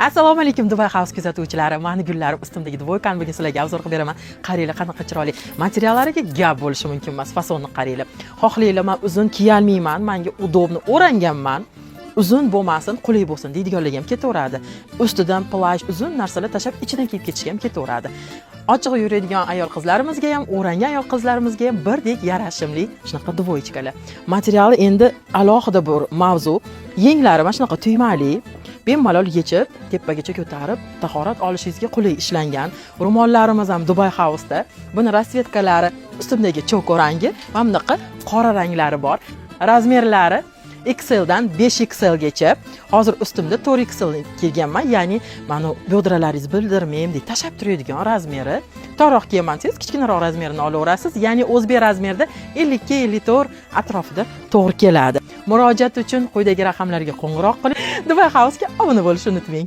Assalomu alaykum, Dubai House kuzatuvchilari! Mani gullarim, ustimdagi двойка ni bugun sizlarga обзор qilib beraman. Qaranglar, qanaqa chiroyli. Materiallariga gap bo'lishi mumkin emas, fasonni qaranglar. Xohlanglar, man uzun kiyolmayman, manga удобно o'ranganman. Uzun bo'lmasin, qulay bo'lsin deydiganlarga ham ketaveradi. Ustidan плащ, uzun narsalar tashlab, ichidan kiyib ketishga ham ketaveradi. Ochiq yuradigan ayol qizlarimizga ham, o'rangan ayol qizlarimizga ham birdek yarashimli shunaqa двоечка lar. Materiali endi alohida bir mavzu. Yenglari mana shunaqa tuymali, bemalol yechib, tepagacha ko'tarib, tahorat olishingizga qulay ishlangan. Ro'mollarimiz ham Dubai House'da. Buni расцветка lari ustimdagi choco rangi, mana bunaqa qora ranglari bor. Размер lari XL dan 5XL gacha. Hozir ustimda 4XL kiyganman, ya'ni mana бедра laringiz bildirmayman deb tashlab turadigan размер i. Torroq kiyaman desangiz, kichkinaroq размер ini olaverasiz, ya'ni o'zbek размер ida 52, 54 atrofida to'g'ri keladi. Murojaat uchun quyidagi raqamlarga qo'ng'iroq qiling. Dubai House'ga obuna bo'lishni unutmang.